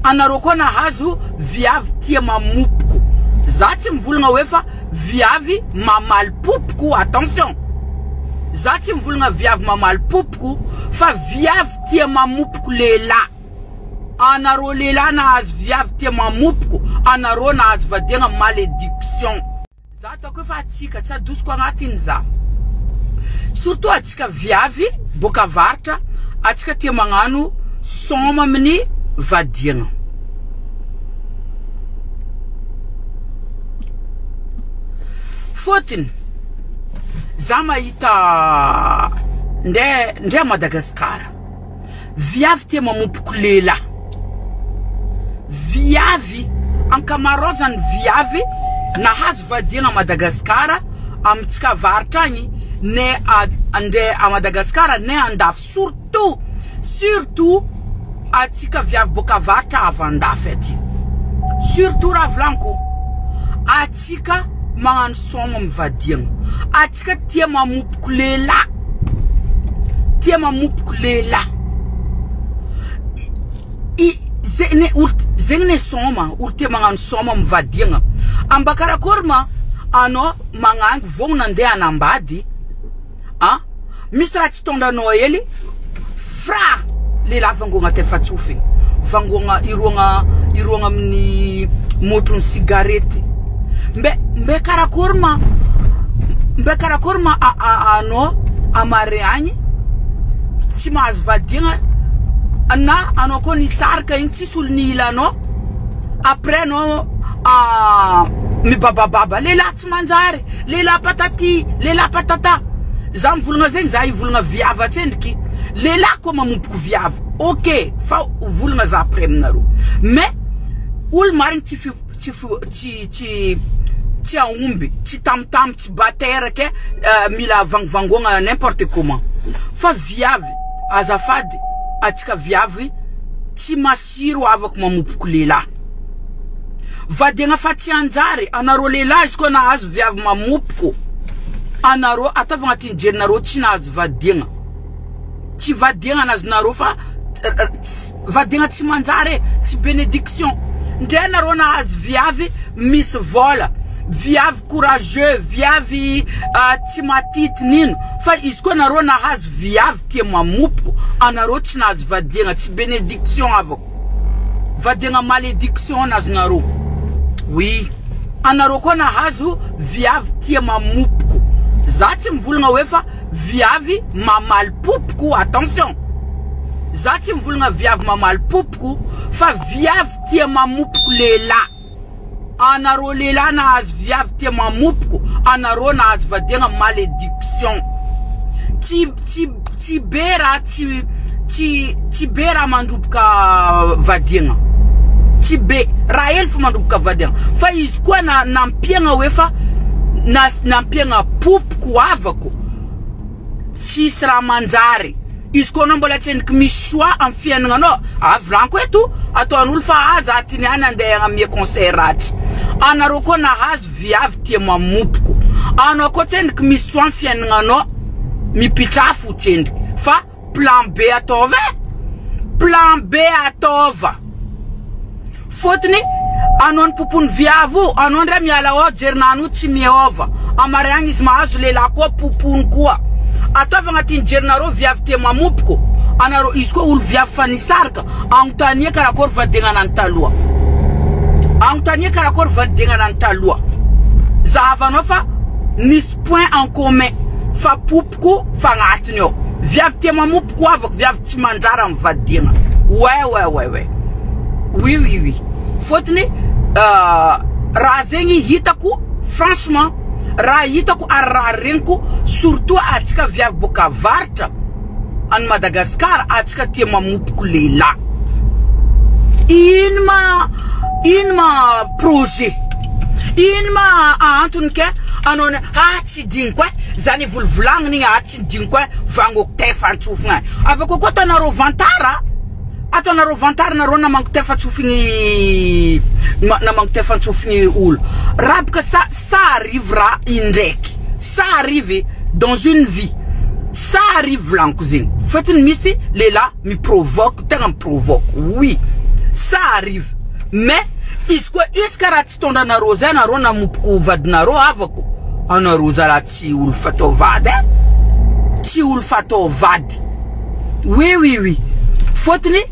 Anareo koa nahazo viavy tia mamopoko. Za tsy mivolagna hoe fa viavy mamaly popoko, attention! Za tsy mivolagna viavy mamaly popoko fa viavy tia mamopoko lehilahy. Anareo lehilahy nahazo viavy tia mamopoko, anareo nahazo vadiagna malediction. Za ataoko hoe fa atsika tsy adosiko agnatiny za. Surtout atsika viavy boaka avaratra atsika tia magnano soma amin'ny vadiagna. Fôtony za mahita ndre ndre à Madagascar Viavy tia mamompoko lehilahy. Viavy, ankamaroazan'ny viavy nahazo vadiana à Madagascar amintsika avaratra agny ne andre à Madagascar ne andafy surtout surtout atsika viavy boaka avaratra avy andafy aty surtout raha volaniko atsika magnano soma amy vadiagna atsika tia mamompoko lehilahy tia mamompoko lehilahy i zegny olo zegny ne soma olo tia magnano soma amy vadiagna amba karakory ma anao magnangy vao nandeha hanambady a misy raha tsy tondranao hely fra lehilahy vangoagna tefatsofigny vangoagna iroagna iroagna amin'ny môtron'ny cigarette mbe mbe karakory ma mbe karakory ma anao amare agny tsy mahazo vadiagna na anao koa nisarika igny tsisy olo nihila anao après anao mibabababa lehilahy tsy manjary Lehilahy patati, lehilahy patata. Za mivolagna zegny za hivolagna viavy atsendriky. Lehilahy koa mamompoko viavy. Ok, fa volagna za après aminareo. Mais olo marigny tsy fi tsy fi tsy tsy tsy aomby, tsy tamotamo, tsy batera ke mila vangovangoagna n'importe comment. Fa viavy azafady atsika viavy tsy masiro avako mamompoko lehilahy. Vadiagna fa tsy hanjary anareo lehilahy izy koa nahazo viavy mamopoko anareo ataovy agnatin'ny jerinareo tsy nahazo vadiagna tsy vadiagna nazonareo fa vadiagna tsy manjary e tsy benediction ndre anareo nahazo viavy misy vola viavy courageux viavy tsy matity nino fa izy koa anareo nahazo viavy tia mamopoko anareo tsy nahazo vadiagna tsy benediction havako Vadiagna malédiction azonareo. Oui. Anareo koa nahazo viavy tia mamopoko. Za tsy mivolagna hoe fa viavy mamaly popoko, attention. Za tsy mivolagna viavy mamaly popoko fa viavy tia mamopoko lehilahy. Anareo lehilahy nahazo viavy tia mamopoko, anareo nahazo vadiagna malédiction. Tsy tsy tsy be raha tsy tsy tsy be raha mandroboka vadiagna. Tsy be raha hely fo mandroboka vadiagna. Fa izy koa na nampiagna hoe fa na nampiagna popoko havako tsisy raha manjary. Izy koa anao mbola tsy endriky misy choix am fiainagnanao, ah volaniko eto ataon'olo fa ah za ty niany andeha hagnamia conseil ratsy. Anareo koa nahazo viavy tia mamopoko. Anao koa tsy endriky misy choix am fiainagnanao mipitraha fo tsy endriky fa plan B ataova eh! Plan B ataova. Fotony anao ny popony viavy io anao ndray miala ao jerinano io tsy miova amariagna izy mahazo lehilahy koa popony koa ataovy agnatin'ny jerinareo viavy tia mamopoko anareo izy koa olo viavy fa nisaraka agnontania karakory vadiagnanany taloha agnontania karakory vadiagnanany taloha zahavanao fa nisy point en commun fa popoko fa agnatiny ao viavy tia mamopoko havako viavy tsy manjara amin'ny vadiagna ouais ouais ouais ouais Oui oui oui fôtony raha zegny hitako franchement raha hitako ary raha regniko surtout atsika viavy boaka avaratra any Madagascar atsika tia mamopoko lehilahy ino ma ino ma projet ino ma antony ke anao ah tsy digniko eh zany volovolagniny igny ah tsy digniko eh vangoko tefa antsofigna eh avy akeo koa ataonareo vantara Ataonareo vantard nareo namango tefa-tsofigny namango tefa-tsofigny olo. Raha boka ça ça arrive raha indraiky. Ça arrive dans une vie. Ça arrive volaniko zegny. Fôtony misy lehilahy mi-provoque, tegna mi-provoque. Oui. Ça arrive. Mais izy koa izy karaha tsy tondranareo zay anareo namompoko vadinareo havako, anareo zalahy tsy olo fatao vady e. Tsy olo fatao vady. Oui oui oui. Fôtony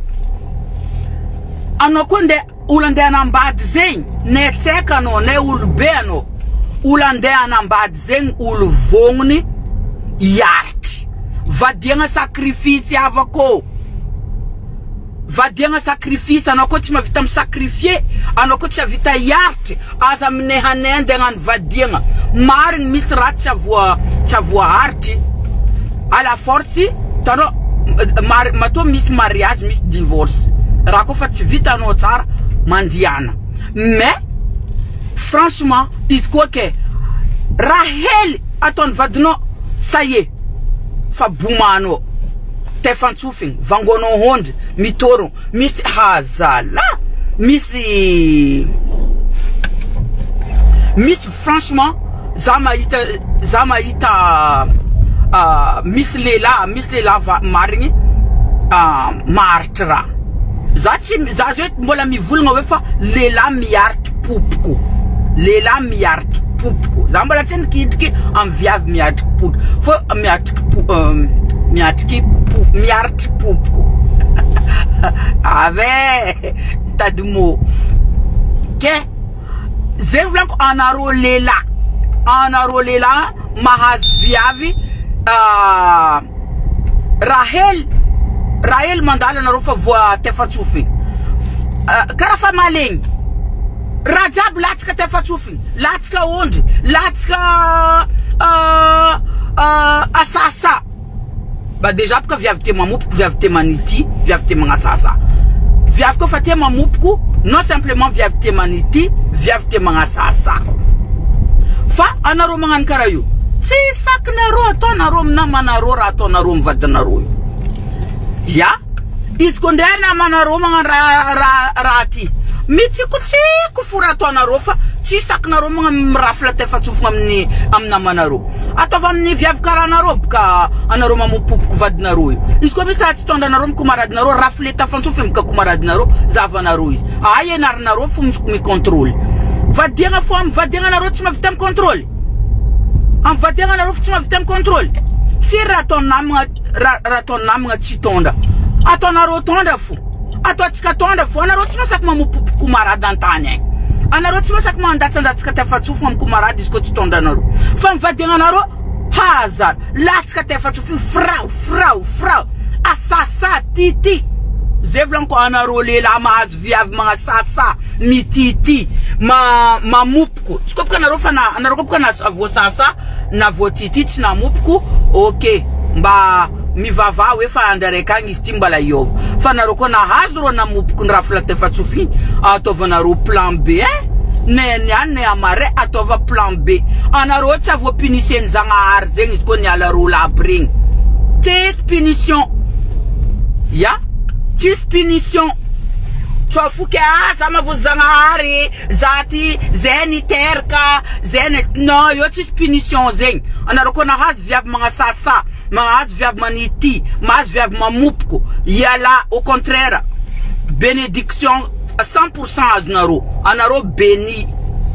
anao koa ndeha olo andeha hanambady zegny, ne tsaiky anao, ne olo be anao, olo andeha hanambady zegny olo vognony hiaritry. Vadiagna sacrifice havako. Vadiagna sacrifice, anao koa tsy mahavita mi-sacrifier, anao koa tsy hahavita hiaritry, aza minehaneha andeha hagnano vadiagna. Marigny misy raha tsy avoa tsy avoaharitry à la force, hitanao mari- matoa misy mariage misy divorce, raha koa fa tsy vitanao tsara mandiana. Mais franchement izy koa ke raha hely ataon'ny vadinao ça y est fa bomanao. Tefantsofigny, vangonao hondry, mitôrogno, misy hazala, misy misy franchement za mahita za mahita misy lehilahy misy lehilahy va marigny maharitry raha. Za tsy za zao mbola mivolagna hoe fa lehilahy miaritry popoko, lehilahy miaritry popoko. Za mbola tsy nikidriky amy viavy miatriky popoka fô miatriky po miatriky po miaritry popoko. Avy e, mitady mot. Ke zegny volaniko anareo lehilahy, anareo lehilahy mahazo viavy raha hely raha hely mandalo anareo fa voatefatsofigny. Karaha fa malegny, raha jiaby latsaka tefatsofigny, latsaka ondry, latsaka asasa. Ba déjà boka viavy tia mamopoko, viavy tia manity, viavy tia magnasasa. Viavy koa fa tia mamopoko, non simplement viavy tia manity, viavy tia magnasasa. Fa anareo magnano karaha io, tsy sakinareo ataonareo amy namanareo raha ataonareo amy vadinareo io. Ya, izy koa ndray namanareo magnano raha raha raha ty, mitsikotsiko fo raha ataonareo fa tsy sakinareo magnano mirafla tefatsofogna amin'ny amy namanareo. Ataovy amin'ny viavy karaha anareo boka anareo mamopopoko vadinareo io. Izy koa misy raha tsy tondranareo amy komaradinareo, rafle tafantsofy amy komaradinareo, zahavanareo izy. Ahay ianaranareo fo mi-contrôle. Vadiagna fo amy vadiagna anareo tsy mahavita mi-contrôle. Amy vadiagna anareo fo tsy mahavita mi-contrôle. Firy raha atao namagna raha raha atao namagna tsy tondra. Ataonareo tondra fo. Ataontsika tondra fo. Anareo tsy masaky mamopopoko komarady an-tany agny. Anareo tsy masaky mandatsandatsaka tefatsofo amy komarady izy koa tsy tondranareo. Fa mivadiagnanareo haza latsaka tefatsofo frao frao frao asasa tity. Zay volaniko anareo lehilahy mahazo viavy magnasasa mitity ma mamopoko. Tsy koa boka anareo fa na anareo koa boka na voasasa na voatity tsy namopoko ok mba mivavaha hoe fa andro araiky agny izy ty mbala hiova. Fa anareo koa nahazo rô namopoko ny rafla tefatsofy igny ataovanareo plan B e ne niany ne amaray ataova plan B. Anareo tsy avoapiniseny Zagnahary zegny izy koa niala rôle aby regny. Tsisy punition. Ya, tsisy punition. Tsao foky ah za mavozo Zagnahary, za ty zay niteraka, zay ne non eo tsisy punition zegny. Anareo koa nahazo viavy magnasasa, mahazo viavy manity, mahazo viavy mamopoko, iala au contraire bénédiction 100% azonareo. Anareo béni.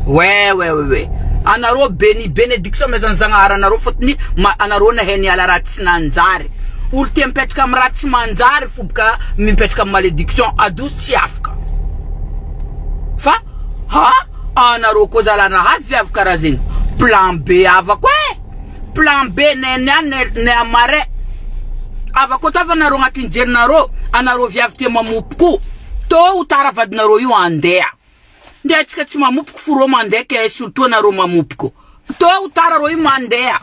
Ouais ouais ouais ouais. Anareo béni, bénédiction amezan'ny Zagnahary anareo fôtony ma anareo nahay niala raha tsy nanjary. Olo tia mipetraka amy raha tsy manjary fo boka mipetraka amy malédiction adoso tsy afaka. Fa ha anareo koa zalahy nahazo viavy karaha zegny. Plan B avako e. Plan B ne niany ne ne amaray. Avako ataovy anareo agnatin'ny jerinareo, anareo viavy tia mamopoko. Tôt ou tard vadinareo io andeha. Ndre atsika tsy mamopoko fo rô mandeha ke surtout anareo mamopoko. Tôt ou tard rô io mandeha.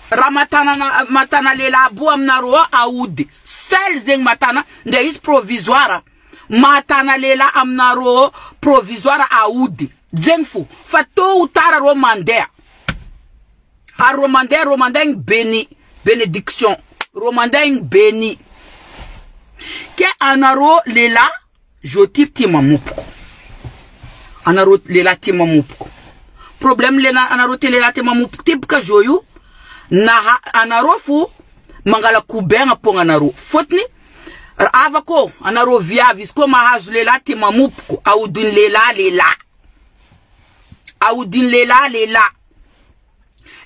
Raha matana matana lehilahy aby io aminareo ao aody. Seul zegny matana ndre izy provisoire. Matana lehilahy aminareo ao provisoire aody. Zegny fo. Fa tôt ou tard rô mandeha. Ary rô mandeha rô mandeha igny béni, bénédiction. Rô mandeha igny béni. Ke anareo lehilahy zo ty tia mamopoko. Anareo lehilahy tia mamopoko. Problème lehilahy anareo tia lehilahy tia mamopoko ty boka zo io na anareo fo mangala kobaigna pôgnanareo. Fôtony. Avako anareo viavy izy koa mahazo lehilahy tia mamopoko ahodiny lehilahy lehilahy ahodiny lehilahy lehilahy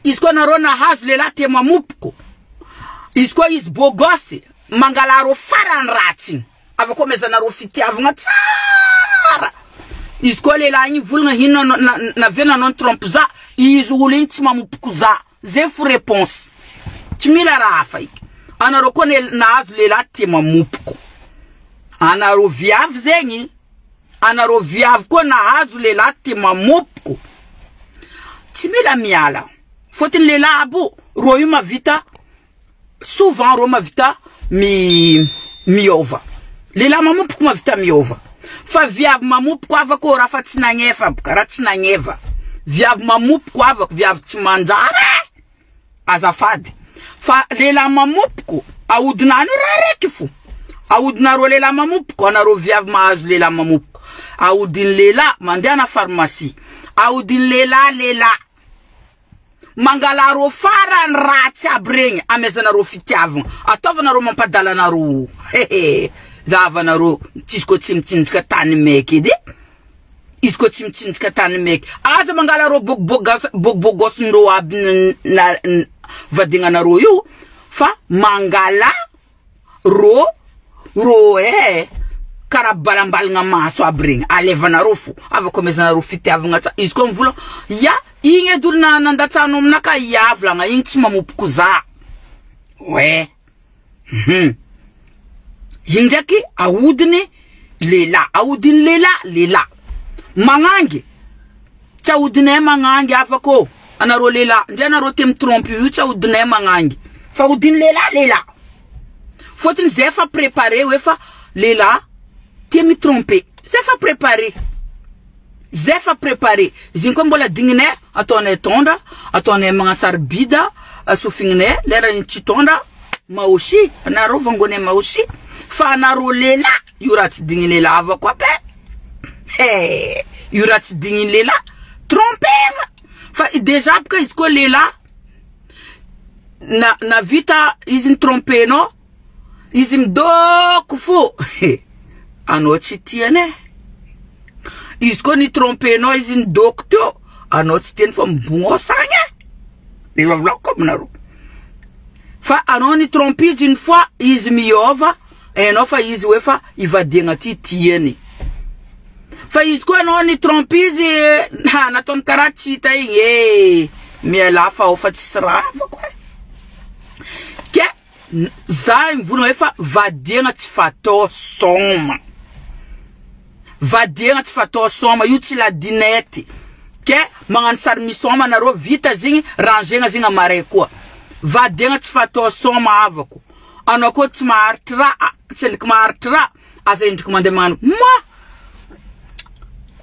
izy koa anareo nahazo lehilahy tia mamopoko izy koa izy beau gosse mangalareo farany ratsy avako amezanareo fitiavagna tsara izy koa lehilahy igny volagna ino navena anao nitrompe za izy olo igny tsy mamopoko za zay fo réponse tsy mila raha hafa iky anareo koa nahazo lehilahy tia mamopoko anareo viavy zegny anareo viavy koa nahazo lehilahy tia mamopoko tsy mila miala fôtony lehilahy aby io rô io mavita souvent rô mavita mi miôva lehilahy mamopoko mavita miôva fa viavy mamopoko avako raha fa tsy nagnefa boka raha tsy nagneva viavy mamopoko avako viavy tsy manjary e azafady fa lehilahy mamopoko ahodinany io raha raiky fo ahodinareo lehilahy mamopoko anareo viavy mahazo lehilahy mamopoko ahodiny lehilahy mandeha na pharmacie ahodiny lehilahy lehilahy mangalareo farany ratsy aby regny amezanareo fitiavagna ataovanareo mampadala-nareo hehe zahavanareo tsisy koa tsy mitsinjaka tany maiky edy izy koa tsy mitsinjaka tany maiky aza mangalareo bogobogosindreo aby na vadignanareo io fa mangala ro ro eh karaha balambalagna maso aby regny alevanareo fo avako amezanareo fitiavagna tsara izy koa mivola ya igny edy olo nandatsahanao aminaka ya volagna igny tsy mamopoko za ouais igny ndraiky ahodiny lehilahy ahodiny lehilahy lehilahy magnangy tsy ahodinay magnangy afako anareo lehilahy ndre anareo tia mitrompe io tsy ahodinay magnangy fa ahodiny lehilahy lehilahy fôtony zay efa préparé hoe fa lehilahy tia mitrompe zay efa préparé zay efa préparé izy igny koa mbola digninay ataonay tondra ataonay magnasarobida sofignay lera igny tsy tondra maosy anareo vangonay maosy fa anareo lehilahy io raha tsy digny lehilahy avako aby e io raha tsy digny lehilahy trompena fa déjà boka izy koa lehilahy na navita izy nitrompenao izy midoko fo anao tsy tiany e izy koa nitrompenao izy nidoko teo anao tsy tiany fa mibognosagny e efa aminareo fa anao nitrompe izy une fois izy miôva hainao fa izy hoe fa ivadiagna ty tiany fa izy koa anao nitrompe izy ha nataony karaha tsy hita igny e miala fa ao fa tsisy raha hafa koa ke za mivolagna hoe fa vadiagna tsy fatao sôma vadiagna tsy fatao sôma io tsy ladinety ke magnano sary misôma anareo vita zegny rangena zegny amaray koa vadiagna tsy fatao sôma avako anao koa tsy maharitry raha tsy endriky maharitry raha aza endriky mandeha magnano ma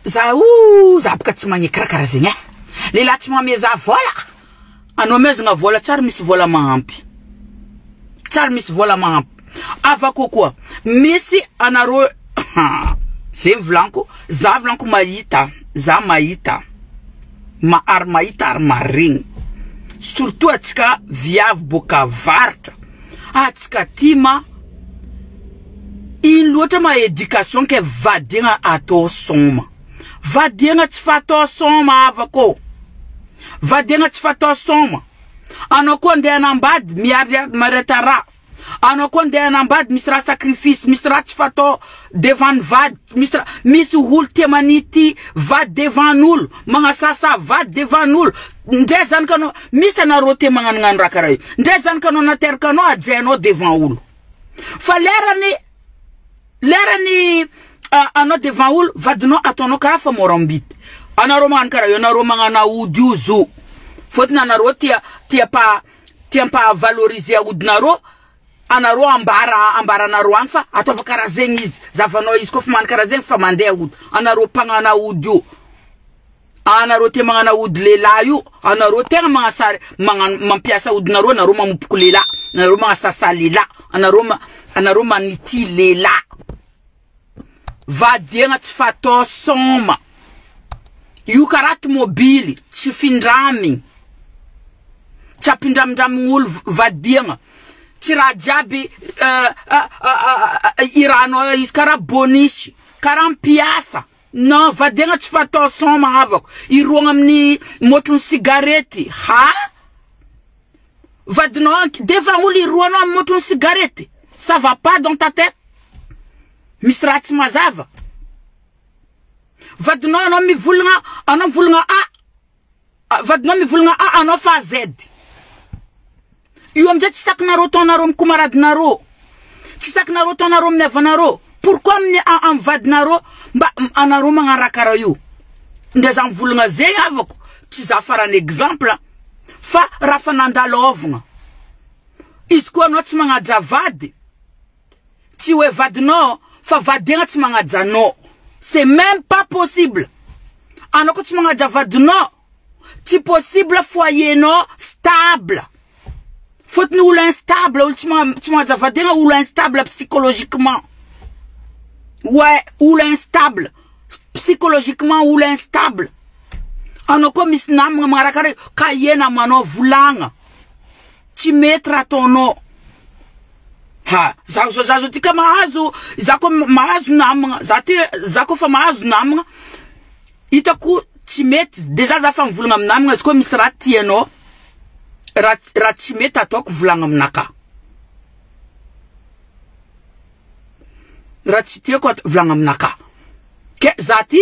za o za boka tsy magneky raha karaha zegny e lehilahy tsy magname za vola anao amezagna vola tsary misy vola mahampy tsary misy vola mahampy avako koa misy anareo zay volaniko za volaniko mahita za mahita ma ary mahita ary maregny surtout atsika viavy boaka avaratra atsika ty ma ino loatra ma éducation ke vadiagna atao sôma vadiagna tsy fatao sôma avako vadiagna tsy fatao sôma anao koa andeha anambady miary mareta raha anao koa andeha anambady misy raha sacrifice misy raha tsy fatao devant ny vady misy raha misy olo tia manity vady devant n'olo magnasasa vady devant n'olo ndre zany kanao misy anareo tia magnanognano raha karaha io ndre zany kanao nateraka anao ajainao devant olo fa lerany lerany anao devant olo vadinao ataonao karaha fa morambity anareo magnano karaha io anareo magnano aody io zo fôtony anareo tia tia pa tia mpavaloriser aodinareo anareo ambara ambaranareo agny fa ataova karaha zegny izy zavanao izy koa fa magnano karaha zegny fa mandeha aody anareo mpagnano aody io anareo tia magnano aody lehilahy io anareo tegna magnasary magnano mampiasa aodinareo anareo mamompoko lehilahy anareo magnasasa lehilahy anareo ma anareo manity lehilahy vadiagna tsy fatao sôma io karaha tomobily tsy findramigny tsy ampindramindramigny olo vadiagna. Tsy raha jiaby iranao izy karaha bonus, karaha mpiasa. Non, vadiagna tsy fatao soma havako. Iroagna amin'ny môtron'ny sigarety. Ha? Vadinao defa olo iroanao amin'ny môtron'ny sigarety. Ça va pas dans ta tête? Misy raha tsy mazava. Vadinao anao mivolagna, anao mivolagna A, vadinao mivolagna A anao fa Z. Io amizay tsy sakinareo ataonareo amin'ny komaradinareo. Tsy sakinareo ataonareo amin'ny havanareo. Pourquoi amin'ny amin'ny vadinareo mba anareo magnaraka raha io? Ndra za mivolagna zegny havako, tsy za farany exemple fa raha fa nandalôvagna. Izy koa anao tsy magnaja vady, tsy hoe vadinao fa vadiagna tsy magnaja anao. C'est même pas possible. Anao koa tsy magnaja vadinao, tsy possible foyer-nao stable. Fôtony olo instable, olo tsy magnaja vadiagna olo instable psychologiquement. Ouais, olo instable psychologiquement, olo instable. Anao koa misy namagna magnaraka regny, ka ie namanao volagna. Tsy mety raha ataonao. Ha, za zao za zao ty ka mahazo, za koa mahazo namagna, za ty za koa fa mahazo namagna, hitako tsy mety, déjà za fa mivolagna amin'ny namagna izy koa misy raha tianao, raha raha tsy mety ataoko volagna aminakahy. Raha tsy tiako at- volagna aminakahy. Ke za ty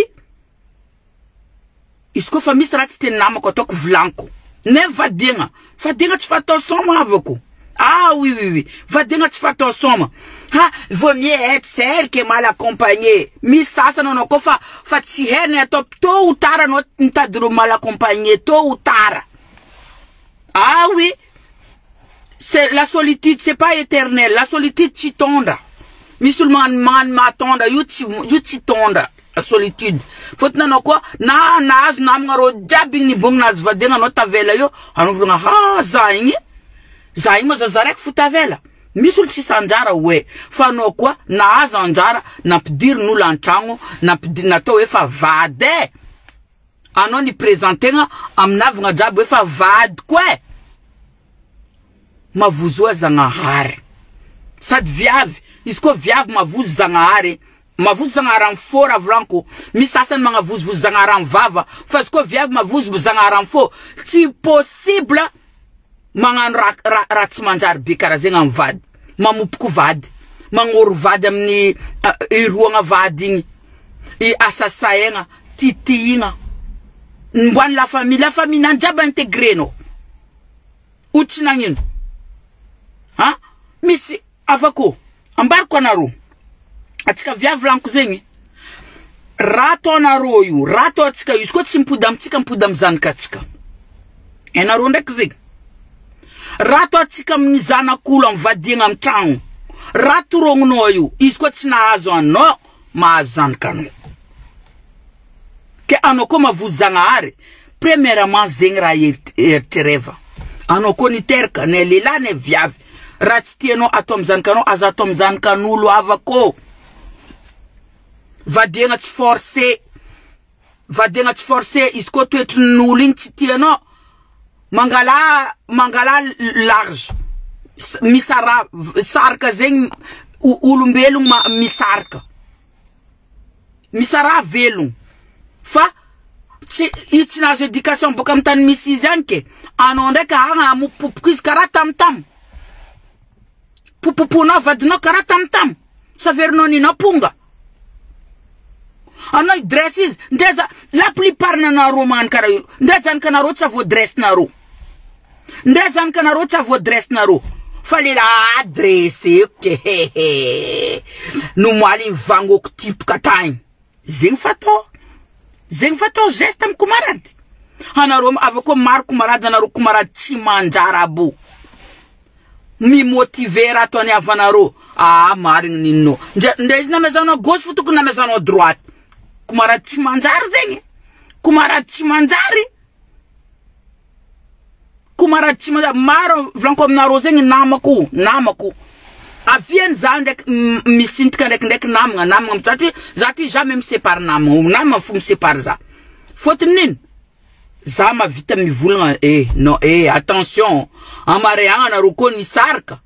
Izy koa fa misy raha tsy tian'ny namako ataoko volaniko. Ne vadiagna, vadiagna tsy fatao soma havako. Ah oui oui oui, vadiagna tsy fatao soma. Ha, vaut mieux être seul que mal accompagné. Misy sasany anao koa fa fa tsy hainy atao tôt ou tard anao mitady ro mal accompagné tôt ou tard. Ah oui, c'est la solitude c'est pas éternel, la solitude tsy tondra. Misy olo magnano magnano mahatondra io tsy io tsy tondra. La solitude. Fôtony anao koa na nahazo namagna rô jiaby igny nibogno nahazo vadiagna anao tavela eo, anao volagna ha za igny, za igny ma za za raiky fo tavela. Misy olo tsisy anjara oe, fa anao koa nahazo anjara nampidirin'olo antragno, nampidi- natao efa vady e. Anao ni-presentegna amin'havagna jiaby hoe fa vadiko e. Mavozoa Zagnahary. Sady viavy, izy koa viavy mavozo Zagnahary, mavozo Zagnahary amin'ny fô raha volaniko, misy sasany magnavozovozo Zagnahary amin'ny vava, fa izy koa viavy mavozo Zagnahary amin'ny fô, tsy possible magnano raha raha raha tsy manjary be karaha zegny amin'ny vady, mamopoko vady, magnoro vady amin'ny iroagna vady igny, i asasaegna, titihigna, mboan'ny la famille, la famille nany jiaby integrenao. O tsy nagnino? Ha? Misy afako ambariko anareo. Atsika viavy laniko zegny. Raha ataonareo io, raha ataontsika io, izy koa tsy mipody amintsika, mipody amin'ny zanakatsika. Hainareo ndraiky zegny. Raha ataontsika amin'ny zanak'olo amin'ny vadiagna amin'ny tragno, raha torogninao io, izy koa tsy nahazo anao, mahazo zanakanao. Ke anao koa mavozo Zagnahary, premièrement zegny raha eritsereva. Anao koa niteraka, ne lehilahy ne viavy, raha tsy tianao atao amin'ny zanakanao, aza atao amin'ny zanakan'olo havako. Vadiagna tsy forcé, vadiagna tsy forcé, izy koa toetrin'olo igny tsy tianao, mangalà mangalà large, misaraha, saraka zegny olombelogno misaraka. Misaraha velogno fa tsy izy tsy nahazo éducation boaka amin'ny tany misy izy any ke anao ndraiky agny hamopopopoka izy karaha tamtam popoponao vadinao karaha tamtam saverinao ninao ponga anao hidresse izy ndre za la plupart nanareo magnano karaha io ndre zanakanareo tsy voadresse nareo Ndre zanakanareo tsy avoadresse nareo fa lehilahy adresseko ke hehe nomoaly igny vangoko tipoka tagny zegny fatao zegny fatao geste amy komarady anareo avy koa maro komarady anareo komarady tsy manjary aby io mi motiver raha ataony havanareo ah marigny ninonao ndre ndre izy namezanao gauche fo tokony namezanao droite komarady tsy manjary zegny komarady tsy manjary Komarady tsy manjary maro volaniko aminareo zegny namako namako aviany za ndraiky misintaka ndraikindraiky namagna namagna za ty za ty jamais misepare namagna namagna fo misepare za fôtony nino za mahavita mivolagna eh non eh attention amareagna anareo koa nisaraka.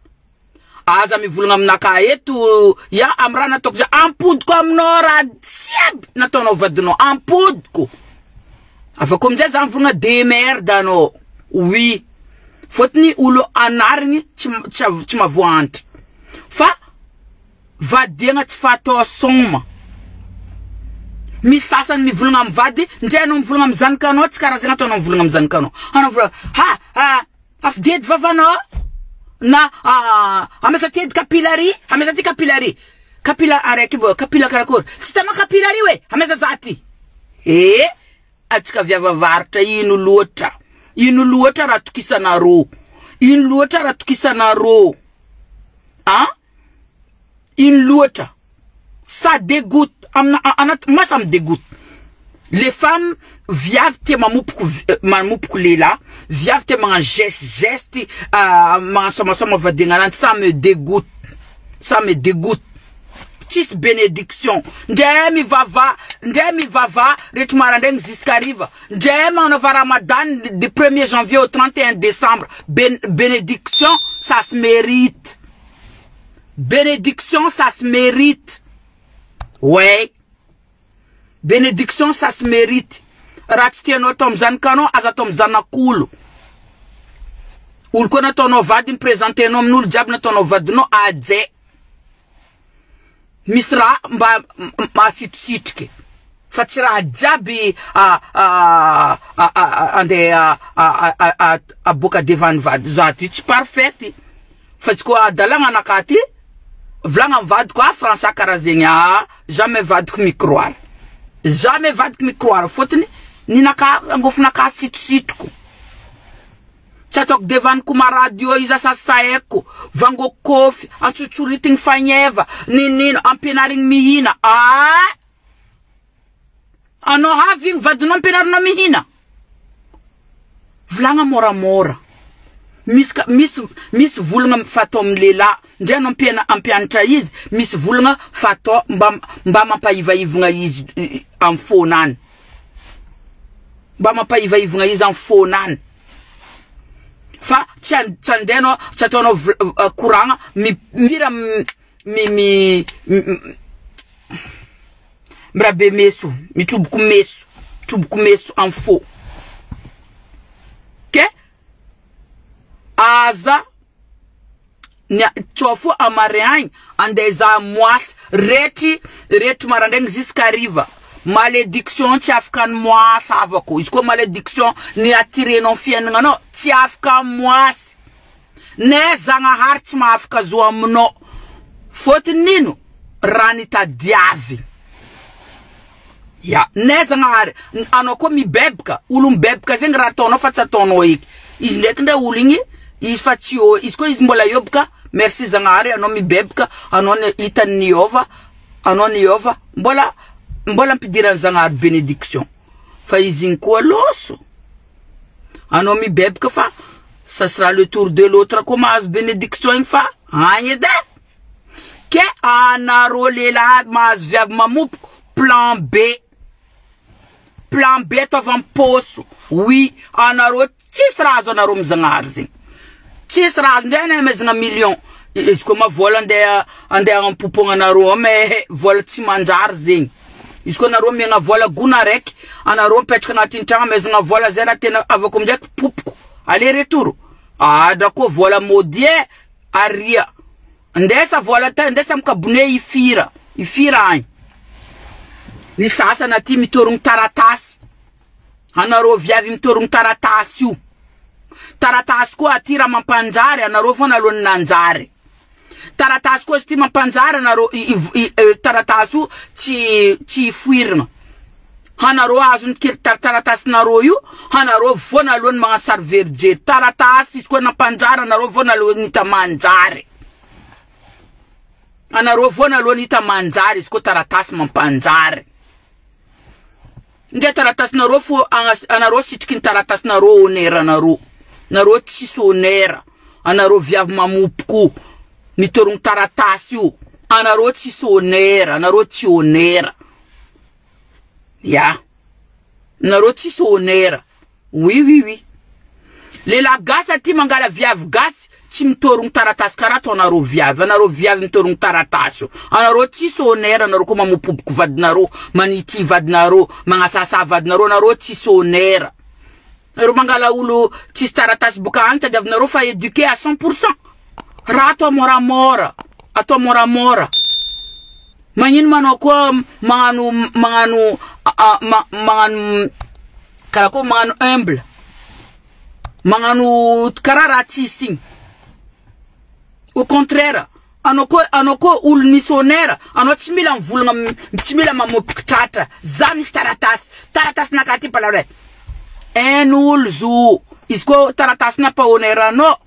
Aza mivolagna aminakahy eto ya amy raha nataoko za ampodiko aminao raha jiaby nataonao vadinao ampodiko. Afaka aminjay za mivolagna demerde anao. Oui. Fôtony olo anarigny tsy tsy tsy mahavoahantra. Fa vadiagna tsy fatao sôma. Misy sasany mivolagna amy vady, ndre anao mivolagna amy zanakanao tsy karaha zegny ataonao mivolagna amy zanakanao. Anao mivolagna ha ha afididy vavanao na amesa ty edy kapila ary, amesa ty kapila ary. Kapila araiky vao, kapila karakory? Tsy hitanao kapila ary hoe amesa za ty. Eh, atsika viavy avaratra ino loatra? Ino loatra raha tokisanareo? Ino loatra raha tokisanareo? Ah? Ino loatra? Ça dégoûte. Amina anaty moi ça me dégoûte. Les femmes viavy tia mamopoko mamopoko lehilahy, viavy tia magnano geste geste magnasomasoma vadiagna ananjy, ça me dégoûte. Ça me dégoûte. Tsisy bénédiction. Ndre mivava, ndre mivava rehetra maraindraigny jusqu'à hariva. Ndre magnanaova ramadan du 1er janvier au 31 décembre. Bénédiction, ça se mérite. Bénédiction, ça se mérite. Ouais. Bénédiction, ça se mérite. Raha tsy tianao atao amin'ny zanakanao, aza atao amin'ny zanak'olo. Olo koa nataonao vady mipresentenao amin'olo jiaby nataonao vadinao ajay. Misy raha mba mahasitrisitriky fa tsy raha jiaby andeha aboaka devant vady. Za ty tsy parfaite fa tsy koa adalagna anakahy ty volagna amy vadiko ah français karaha zegny ah jamais vadiko microire. Jamais vadiko microire fôtony ninakahy angofonakahy sitrisitriko. Tsy ataoko devant kuma radio izy asasaeko, vango kôfy, antsotsoritigny fagneva, ninino, ampianarigny mihina. Ah! Anao avy igny vadinao ampianarinao mihina. Volagna moramora. Misy misy misy volagna fatao amin'ny lehilahy, ndre anao ampiana ampianatra izy, misy volagna fatao mba mba mampahivaivagna izy amin'ny fônany. Mba mampahivaivagna izy amin'ny fônany. Fa tsy tsy andeha anao tsy ataonao koragna mira mi mi mirabe meso, mitroboko meso, mitroboko meso amin'ny fô. Ke aza ny tsao fo amare agny andeha hizaha moasy retry retry maraindraigny jusqu'à hariva. Malédiction tsy afaka ny moasy havako. Izy koa malédiction ny attirenao amin'ny fiaignananao tsy afaka moasy. Ne Zagnahary tsy mahafaka zo aminao. Fôtony nino? Raha nitadiavy. Ya, ne Zagnahary anao koa mibebaka, olo mibebaka zegny raha ataonao fa tsy ataonao eky. Izy ndraiky ndray olo igny izy fa tsy eo, izy koa izy mbola eo boka merci Zagnahary anao mibebaka, anao hitany niôva, anao niôva, mbola mbola ampidiran'i Zagnahary bénédiction. Fa izy igny koa loso. Anao mibebaka fa ça sera le tour de l'autre koa mahazo bénédiction igny fa agny edy e. Ke anareo lehilahy mahazo viavy mamopoko plan B. Plan B ataovy am-paosy. Oui, anareo tsisy raha azo anareo amy Zagnahary zegny. Tsisy raha azo ndray anay amezagna million. Izy koa ma vola andeha andeha ampopogna anareo mais vola tsy manjary zegny. Izy koa anareo miagna vola gona araiky, anareo mipetraka agnatin'ny tragno amezagna vola zay raha tena avako aminjay popoko. Aller retour. Ah, dra koa vola maudit e, aria. Ndesa vola tay, ndesa amy kabone ifira, ifira agny. Ny sasany aty mitorogno taratasy. Anareo viavy mitorogno taratasy io. Taratasy koa aty raha mampanjary anareo foana alohan'ny nanjary. Taratasy koa izy ty mampanjary anareo taratasy io tsy tsy ifoirina. Anareo azony kely taratasinareo io, anareo voana alohan'ny magnano sary verijery. Taratasy izy koa nampanjary anareo voana alohan'ny hita manjary. Anareo voana alohan'ny hita manjary izy koa taratasy mampanjary. Ndre taratasinareo fo anareo sitriky ny taratasinareo honneur anareo. Nareo tsisy honneur. Anareo viavy mamopoko mitorogno taratasy io. Anareo tsisy honneur, anareo tsy honneur. Ya. Nareo tsisy honneur. Oui oui oui. Lehilahy gasy aty mangala viavy gasy. tsy mitorogno taratasy karaha ataonareo viavy. Anareo viavy mitorogno taratasy io. Anareo tsisy honneur anareo koa mamopoboko vadinareo, manity vadinareo, magnasasa vadinareo, anareo tsisy honneur. Nareo mangala olo tsisy taratasy boka agny tadiavinareo fa éduqué à 100%. Raha atao moramora, atao moramora. Magnino manao koa magnano magnano magnano karaha koa magnano humble. Magnano karaha raha tsisy igny. Au contraire, anao koa anao koa olo misy honneur, anao tsy mila mivolagna, tsy mila mamopiky tratra. Za misy taratasy, taratasinakahy ty mpalahelo. Hain'olo zo, izy koa taratasy nampa honneur anao,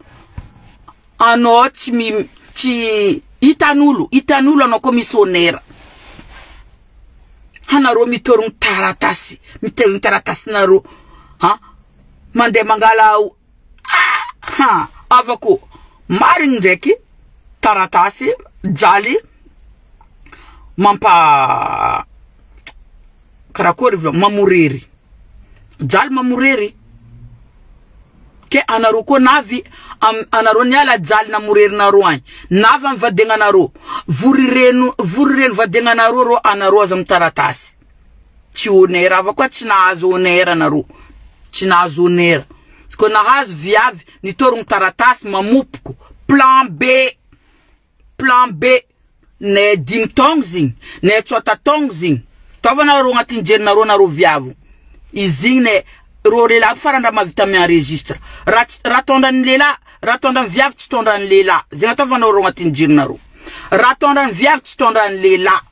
anao tsy mi tsy hitan'olo, hitan'olo anao koa misy honneur. Anareo mitorogno taratasy, mitorogno taratasinareo, ha? Mandeha mangala ha, avako marigny ndraiky taratasy jaly mampa karakory volagno mamorery, jaly mamorery. Ke anareo koa navy anareo niala jaly namorerinareo agny, navy amy vadiagnanareo, vorireno vorireno vadiagnanareo rô anareo aza amy taratasy. Tsy honneur ava koa tsy nahazo honneur anareo, tsy nahazo honneur. Izy koa nahazo viavy nitorogno taratasy mamopoko plan B, plan B ne 5 taogno zigny, ne 3 taogno zigny. Taovanareo agnatin'ny jerinareo anareo viavy. Izy igny ne rô lehilahy farany raha mahavita mi-enregistre. Raha raha tondran'ny lehilahy, raha tondran'ny viavy tsy tondran'ny lehilahy. Zegny ataovanareo agnatin'ny jerinareo. Raha tondran'ny viavy tsy tondran'ny lehilahy.